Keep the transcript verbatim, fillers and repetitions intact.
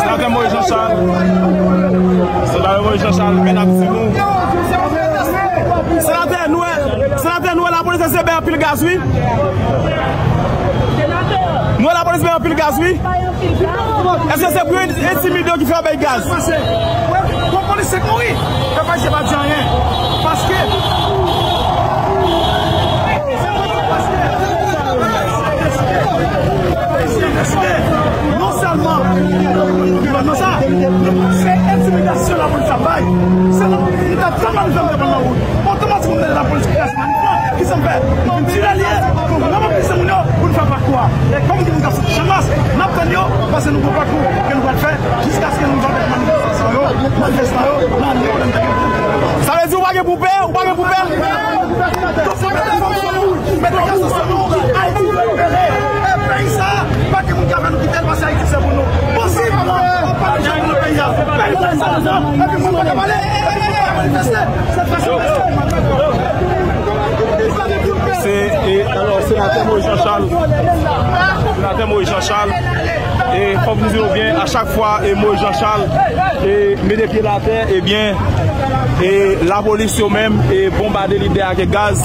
Senatè Moïse Jean Charles. Senatè Moïse Jean Charles, men n ap di nou. Senatè, nou wè, senatè, nou wè lapolis ese bay anpil gaz, wi. Nou wè lapolis bay anpil gaz, wi. Èske se pou entimide yo ki fè yo bay gaz? Pase, wè, yon polisye mouri, pèp ayisyen pa di anyen. Paske, non sèlman, non sa, se entimidasyon lapolis ap bay. Se nan, li t ap fè manifèm devan nan wout. Otomatikman, lapolis ki kase manifèm. Kisa m fè? M vin tire lye pou m mobilize moun yo pou n fè pakou a. E kòm gen moun k ap soti Channmas, n ap tann yo, pase nou gon pakou ke nou pral fè jiskaske nou va fè manifestasyon yo, manifestan yo, nan lye kote n te gen. Sa vle di ou pa gen pou pè, ou pa gen pou pè? Mete gaz sou nou, Ayiti dwe libere. E peyi sa a, pa gen moun ki ap fè nou kite l, pase Ayiti se pou nou. Posib, pa de jan pou peyi a. Peyi sa, epi moun pa ka pale, epi moun pa ka manifeste. Se, e, alò, senatè Moïse Jean Charles. Senatè Moïse Jean Charles. E fòk nou di nou byen, a chak fwa, e, Moïse Jean Charles, e, mete pye l atè, ebyen, e, lapolis yo menm, e, bonbade lidè ak gaz.